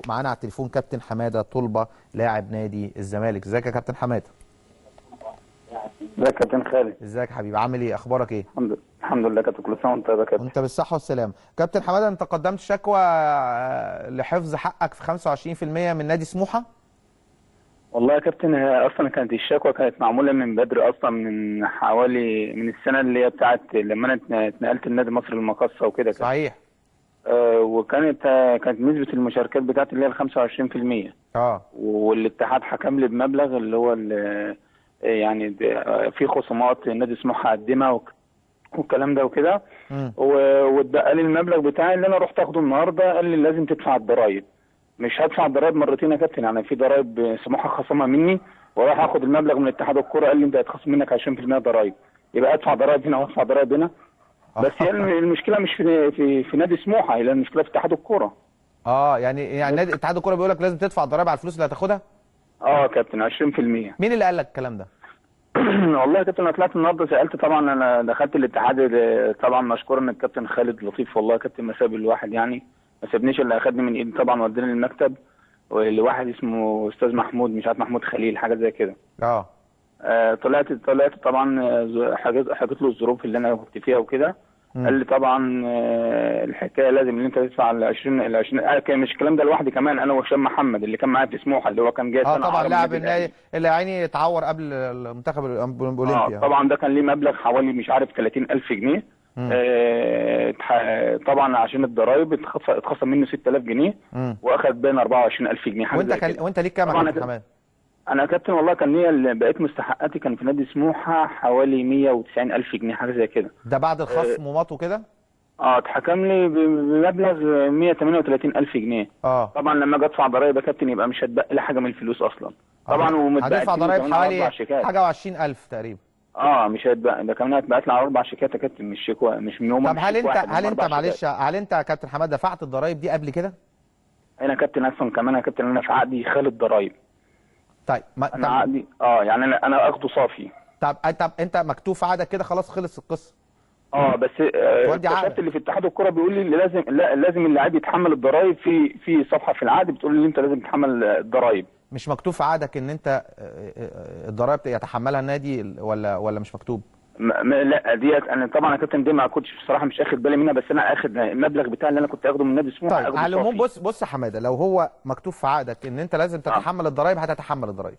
معانا على التليفون كابتن حمادة طلبه لاعب نادي الزمالك. ازيك يا كابتن حماده؟ ازيك يا كابتن خالد؟ ازيك يا حبيبي، عامل ايه؟ اخبارك ايه؟ الحمد لله كابتن، كل سنة وانت طيب يا كابتن. وانت بالصحة والسلامة. كابتن حماده، انت قدمت شكوى لحفظ حقك في 25% من نادي سموحه؟ والله يا كابتن، هي اصلا كانت الشكوى كانت معمولة من بدري، اصلا من حوالي من السنة اللي هي بتاعت لما انا اتنقلت لنادي مصر المقاصه وكده. صحيح. وكانت كانت نسبه المشاركات بتاعتي اللي هي ال 25%. والاتحاد حكم لي بمبلغ اللي هو يعني في خصومات النادي سموحه قدمها والكلام ده وكده، واتبقى لي المبلغ بتاعي اللي انا رحت اخده النهارده. قال لي لازم تدفع الضرايب. مش هدفع الضرايب مرتين يا كابتن، يعني في ضرايب سموحه خصمها مني وراح اخد المبلغ من اتحاد الكورة، قال لي انت هيتخصم منك 20% ضرايب، يبقى ادفع ضرايب هنا وادفع ضرايب هنا. بس هي المشكلة مش في نادي سموحه، هي المشكلة في اتحاد الكورة. يعني نادي اتحاد الكورة بيقول لك لازم تدفع ضرايب على الفلوس اللي هتاخدها؟ يا كابتن 20%. مين اللي قال لك الكلام ده؟ والله يا كابتن انا طلعت النهارده سالت، طبعا انا دخلت الاتحاد، طبعا مشكور ان الكابتن خالد لطيف، والله يا كابتن ما ساب الواحد، يعني ما سابنيش، اللي اخدني من ايدي طبعا وداني المكتب لواحد اسمه استاذ محمود، مش عارف محمود خليل حاجة زي كده. طلعت طبعا حكيت له الظروف اللي انا كنت فيها وكده. قال لي طبعا الحكاية لازم ان انت تدفع ال 20 ال 20، مش الكلام ده لوحدي، كمان انا وهشام محمد اللي كان معايا في سموحه اللي هو كان جاي سنة طبعا لاعب النادي اللي عيني اتعور قبل المنتخب الاولمبي. طبعا ده كان ليه مبلغ حوالي مش عارف 30000 جنيه. طبعا عشان الضرايب اتخصم منه 6000 جنيه واخد بين 24000 جنيه حاجة. وانت وانت ليك كام يا كابتن حماد؟ انا يا كابتن والله كان ليا بقيت مستحقاتي كان في نادي سموحه حوالي 190000 جنيه حاجة زي كده. ده بعد الخصم وماط وكده؟ اتحكم لي بمبلغ 138000 جنيه. طبعا لما اجي ادفع ضرايب يا كابتن يبقى مش هتبقى لي حاجة من الفلوس اصلا. طبعا هتدفع ضرايب حوالي حاجة و20000 تقريبا. مش هيتبقى، ده كمان هيتبقى لي على 4 شيكات يا كابتن، مش شيك مش من يوم. طب هل انت معلش، هل انت يا كابتن حماد دفعت الضرايب دي قبل كده؟ انا كابتن اصلا كمان يا كابتن انا في عقدي خالد ضرايب. طيب ما انا عقدي يعني انا اخده صافي. طب انت مكتوب في عقدك كده، خلاص خلص القصة. بس اكتشفت اللي في اتحاد الكورة بيقول لي لازم، لا لازم اللاعب يتحمل الضرايب، في صفحة في العقد بتقول لي انت لازم تتحمل الضرايب. مش مكتوب في عقدك ان انت الضرايب يتحملها النادي ولا مش مكتوب؟ لا ديت انا طبعا يا كابتن دي ما كنتش بصراحة مش اخد بالي منها، بس انا اخد المبلغ بتاع اللي انا كنت اخده من نادي سموحه. طيب على العموم بص يا حماده، لو هو مكتوب في عقدك ان انت لازم تتحمل الضرايب هتتحمل الضرايب.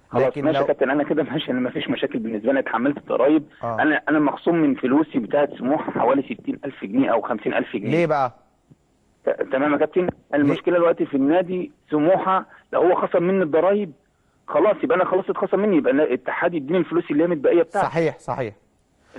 خلاص ماشي يا كابتن، انا كده ماشي، انا ما فيش مشاكل بالنسبة لي، اتحملت الضرايب. انا مخصوم من فلوسي بتاعه سموحه حوالي 60000 جنيه او 50000 جنيه. ليه بقى؟ تمام يا كابتن. المشكلة دلوقتي في النادي سموحه لو هو خصم مني الضرايب خلاص يبقى انا خلاص اتخصم مني، يبقى الاتحاد يديني الفلوس اللي هي متبقيه بتاعتي. صحيح.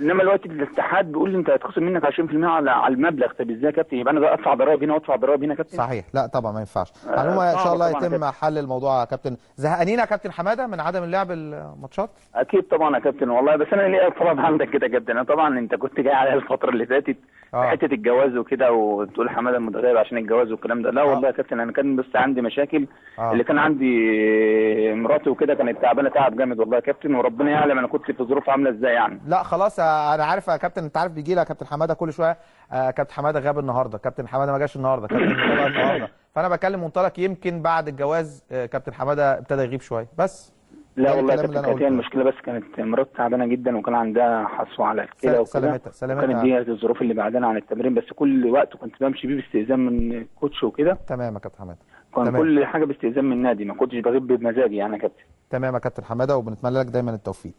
انما دلوقتي الاتحاد بيقول لي انت هيتخصم منك 20% على المبلغ. طب ازاي يا كابتن؟ يبقى انا بقى ادفع ضرايب هنا وادفع ضرايب هنا يا كابتن؟ صحيح. لا طبعا ما ينفعش. على ان شاء الله يتم حل الموضوع يا كابتن. زهقانين يا كابتن حماده من عدم اللعب الماتشات؟ اكيد طبعا يا كابتن والله، بس انا ليا طلب عندك كده يا كابتن. انا طبعا انت كنت جاي عليا الفترة اللي فاتت في حتة الجواز وكده، وتقول حماده متغيب عشان الجواز والكلام ده. لا والله يا كابتن انا كان بس عندي مشاكل. اللي كان عندي مراتي وكده كانت تعبانة تعب جامد والله يا كابتن، وربنا يعلم انا كنت في ظروف عامله ازاي يعني. لا خلاص انا عارف يا كابتن، انت عارف بيجي لك كابتن حماده كل شوية، كابتن حماده غاب النهارده، كابتن حماده ما جاش النهارده، كابتن حماده النهارده، فانا بكلم منطلق يمكن بعد الجواز كابتن حماده ابتدى يغيب شوية بس. لا والله يا كابتن كانت هي المشكلة، بس كانت مرات تعبانة جدا وكان عندها حصوه على الكلى وكده. سلامتها. كانت دي الظروف اللي بعدنا عن التمرين، بس كل وقت كنت بمشي بيه باستئذان من الكوتش وكده. تمام يا كابتن حماده. كان كل حاجة باستئذان من النادي، ما كنتش بغيب بمزاجي يعني يا كابتن. تمام يا كابتن حماده، وبنتمنى لك دايما التوفيق.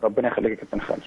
ربنا يخليك يا كابتن خالد.